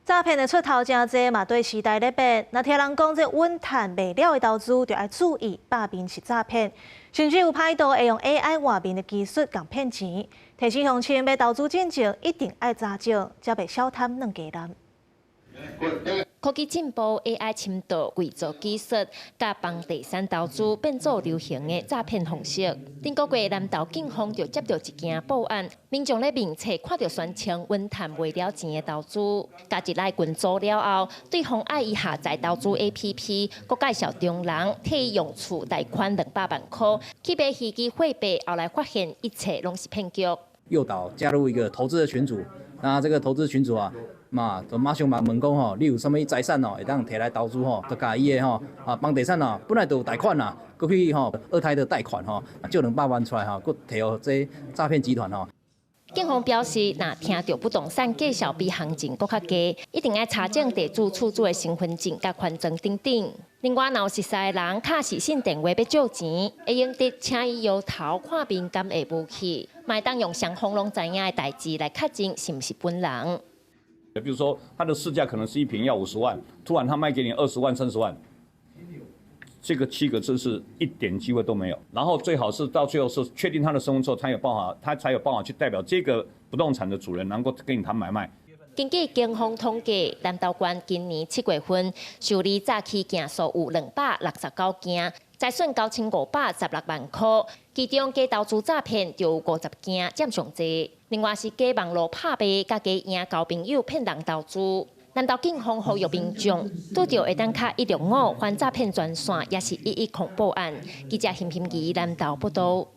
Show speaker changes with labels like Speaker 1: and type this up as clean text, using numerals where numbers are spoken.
Speaker 1: 詐騙的出頭誠濟嘛，對時代咧變。若聽人講這穩趁袂了的投資，就愛注意罷免是詐騙。甚至有歹徒會用 AI 換面的技術共騙錢。提醒鄉親欲投資進前，一定愛查證，才袂小貪兩家人。
Speaker 2: 科技進步，AI 深度偽造技術，佮房地產投資變做流行的詐騙方式。頂個月南投警方就接著一件報案，民眾咧面冊看著宣稱穩趁袂了錢的投資，加入來群組了後，對方愛伊下載投資 APP，閣介紹中人替伊用厝貸款200萬箍去買虛擬貨幣，後來發現一切攏是騙局。
Speaker 3: 誘導加入一個投資的群組，那這個投資群組啊，嘛，就馬上嘛問講吼，你有啥物財產哦，會當提來投資吼，就共伊的吼，啊，房地產哦，本來就有貸款啦，閣去吼二胎的貸款吼，借兩百萬出來吼，閣提予這詐騙集團吼。
Speaker 2: 警方表示，若聽著不動產介紹比行情閣較低，一定愛查證地主、厝主的身份證佮權狀等等。另外，若有熟似的人敲視訊電話欲借錢，會用得請伊搖頭看面敢會無去，嘛會當用雙方攏知影的代誌來確認是毋是本人。
Speaker 4: 比如說，他的市價可能是一坪要50萬，突然他賣給你20萬、30萬，這個七個字是一點機會都沒有。然後最好是到最後是確定他的身份之後，他才有辦法去代表這個不動產的主人，能夠跟你談買賣。
Speaker 2: 根據警方統計，南投縣今年7月份受理詐欺件數有269件，財損9516萬箍，其中假投資詐騙就有50件，佔上濟。另外是假網路拍賣，佮假贏交朋友騙人投資。南投警方呼籲民眾，拄著會當敲165反詐騙專線，抑是110報案。記者邢欣儀南投報導。